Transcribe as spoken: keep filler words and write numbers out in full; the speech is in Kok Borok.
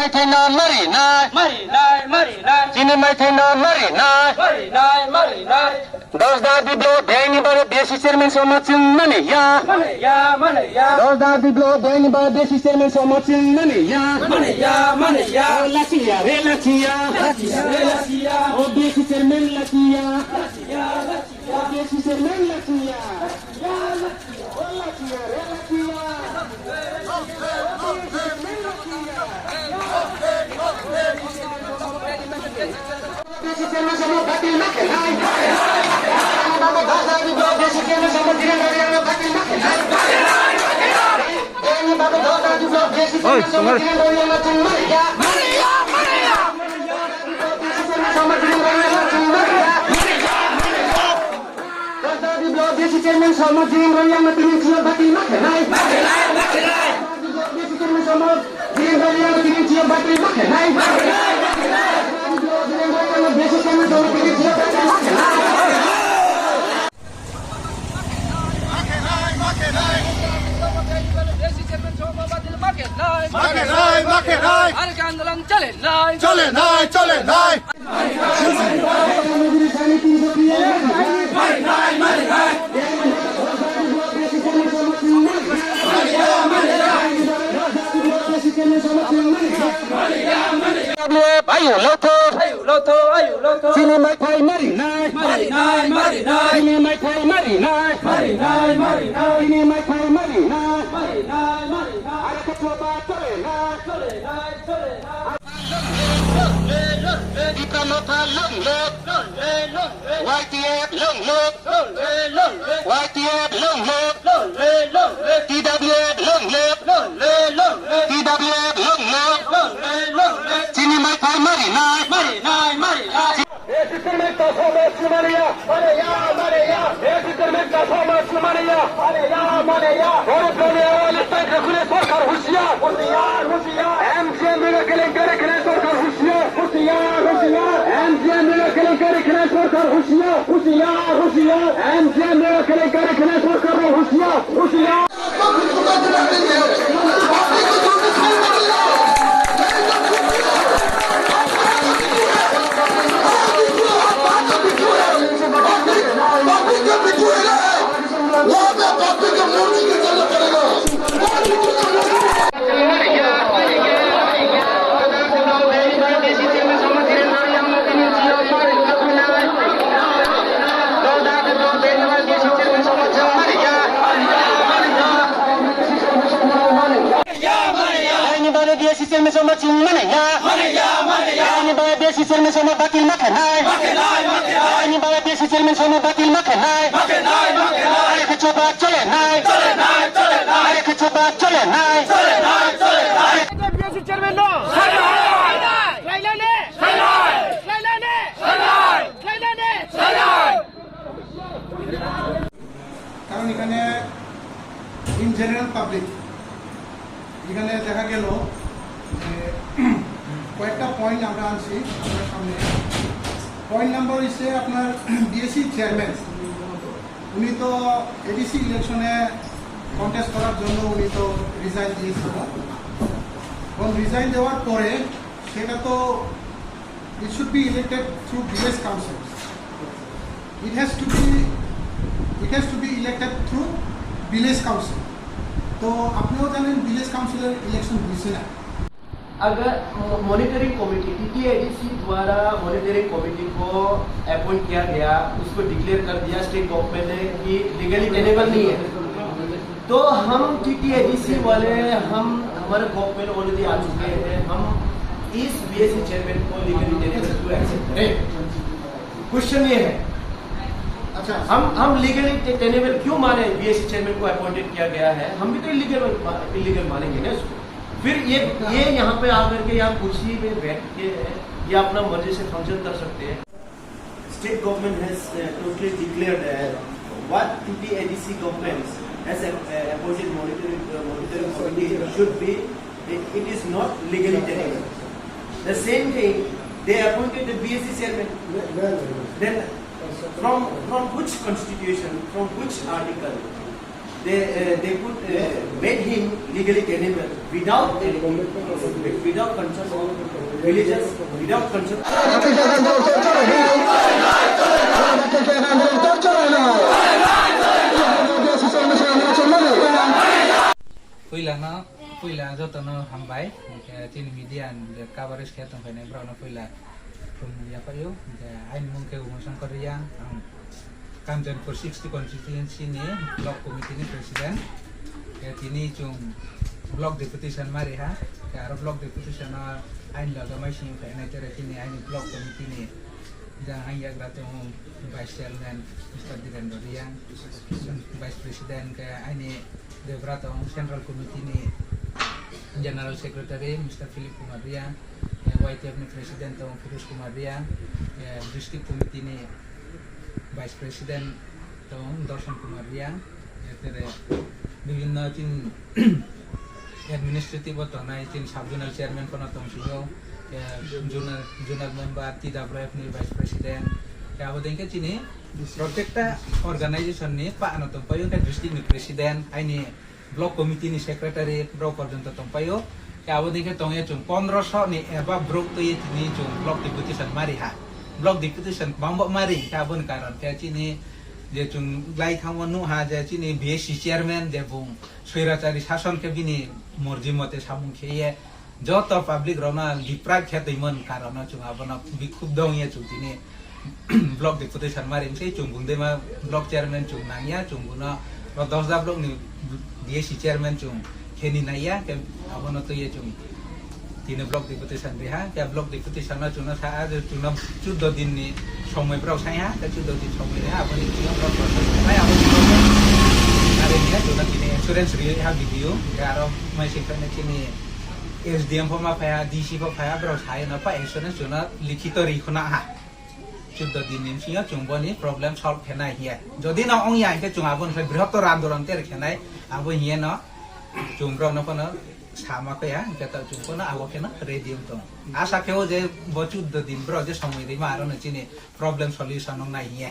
Maithaino marinai. Marinai, marinai. Chini maithaino marinai. Marinai, marinai. Dosda Biplop biyangni bagwi B S C chairman somo chwng maniya. Maniya, maniya. Dosda Biplop biyangni bagwi B S C chairman somo chwng maniya. Maniya, maniya. O lachiya, re lachiya. Lachiya, re lachiya. O B S C chairman lachiya. Lachiya, lachiya. O B S C chairman lachiya. Oi, tomar. Dosda Biplop B S C chairman somo Jirim Royang no tini chiyo batil ma khenai. Dosda Biplop B S C chairman somo Jirim Royang no tini chiyo batil ma khenai. Dosda Biplop Jirim Royang no B S C chairman somo tini chiyo batil ma khenai. Makenai, makenai. Makenai, makenai. Har ka andolan chale nai. Chale nai, chale nai. Ayu lotho, ayu lotho, ayu lotho. Chini mai phai mari nai. Mari nai, mari nai. Chini mai phai mari nai. Mari nai, mari nai. Chini mai phai mari nai. Mari nai, mari nai. Are khe choba chole nai. Chole nai, chole nai. Tipra Motha long live. Long live, long live. Y T F long live. Long live, long live. Y T F long live. Long live, long live. T W F long live. Long live, long live. T W F long live. Long live, long live. Chini mai phai mari nai. Mari nai, mari nai. Esi termek ta sama chumaniya. Mare ya, mare ya. Esi termek ta sama chumaniya. Mare ya, mare ya. Gori prani awali tanka kule sorkar hushiyar. Hushiyar, hushiyar. M G M rega kelenkari kene sorkar hushiyar. Hushiyar, hushiyar. M G M rega kelenkari kene sorkar hushiyar. Hushiyar, hushiyar. M G M rega kelenkari kene sorkar hushiyar. Hushiyar. Aini bagwi B S C chairman sama chwng mani ya. Aini bagwi B S C chairman sama batil ma khenai. Aini bagwi B S C chairman sama batil ma khenai. Are khe choba chole nai. Are khe choba chole nai. B S C chairman no. Khlailani. Khlailani. Khlailani. কারণ এখানে in general public, এখানে দেখা গেল যে কয়েকটা পয়েন্ট আমরা আনছি আপনার সামনে। পয়েন্ট নাম্বার হচ্ছে আপনার বিএসসি চেয়ারম্যান, উনি তো এডিসি ইলেকশনে কন্টেস্ট করার জন্য উনি তো রিজাইন দিয়েছিল। এবং রিজাইন দেওয়ার পরে সেটা তো It should be elected through village council. It has to be, it has to be elected through village council. তো আপনিও জানেন ভিলেজ কাউন্সিলের ইলেকশন হয়েছে না। अगर मॉनिटरिंग कमेटी, टीटीएडीसी द्वारा मॉनिटरिंग कमेटी को अपॉइंट किया गया, उसको डिक्लेयर कर दिया स्टेट गवर्नमेंट ने कि लीगली टेनेबल नहीं है, तो हम टीटीएडीसी वाले, हम, हमारे गवर्नमेंट ऑलरेडी आ चुके हैं, हम इस बीएससी चेयरमैन को लीगली टेनेबल क्यों एक्सेप्ट करें? क्वेश्चन ये है। अच्छा। हम, हम लीगली टे-, टेनेबल क्यों माने? बीएससी चेयरमैन को अपॉइंटेड किया गया है, हम भी तो इलीगल मा-, इलीगल मानेंगे ना इसको। फिर ये, ये यहाँ पे आकर के या कुर्सी पे बैठ के, ये अपना मर्जी से फंक्शन कर सकते हैं। State government has, uh, totally declared, uh, what T T A D C government has, uh, appointed monitoring, uh, monitoring committee should be, it, it is not legally tenable. The same thing, they appointed the B S C chairman. Then from, from which constitution, from which article? They, uh, they could, uh, made him legally tenable without any, without consent of religious, without consent. Puila no, puila joto no hambai, hwnkhe chini media ni je coverage khe tongkhaini borok no puila khulumya phaiyo, hwnkhe aini mung khe Uma Shankar Reang, ang Kanchanpur sixty constituency ni block committee ni president. Khe tini chwng block deputation mari ha. Khe aro block deputation o aini loge mai simi phainai tere chini aini block committee ni jang ang yagra tongo vice chairman Mister Direndra Reang, vice president khe aini debra tong central committee ni general secretary Mister Philip Kumar Reang, khe Y T F ni president tong Firoz Kumar Reang, khe district committee ni vice president tong Darshan Kumar Reang, tere bibhinno chini administrative o tongnai chini sub zonal chairman phano tongsigo, eh, zonal, zonal member, T W F ni vice president, khe abo dengkhe chini protekta organization ni pa ano tongpaio, khe district ni president, aini block committee ni secretary rok porjonto tongpaio. Khe abo dengkhe tongya chwng pondroso ni eba borok twi tini chwng block deputation mari ha. Block deputation bangbo mari khe aboni karon khe chini je chwng lai thangmo nuha je chini B S C chairman je bung swairachari sason khe bini morji mote samung kheye joto public rokno deprive khe tongmani karon chwng abono bikhuk dongye chwng tini block deputation mari wngse chwng bundima block chairman chwng nangya chwng bono o dosda block ni D S C chairman chwng kheni naiya khe abono twiye chwng tini block deputation riha khe block deputation no chwngno sa a je chwngno chuddo din ni somoi borok saiha khe chuddo din somoi riha aboni bisingo borok protest khlai aboni are niya chwngno tini assurance riha video khe aro mai sing khe chini S D M pho ma phaiha D C pho phaiha borok sai no pa assurance chwngno likhito ri khuna ha. Chuddo din ni bisingo chwng boni problem solve khenai hiya. Jodi no ongya hinkhe chwng aboni khe brihottor andolon ter khenai abo hiya no chwng borok no phano sama khe ya hinkhe to chwng phano abo kheno ready wng tong. Asa khe o je bo chuddo din borok je somoi rima aro no chini problem solution wng nai hiya.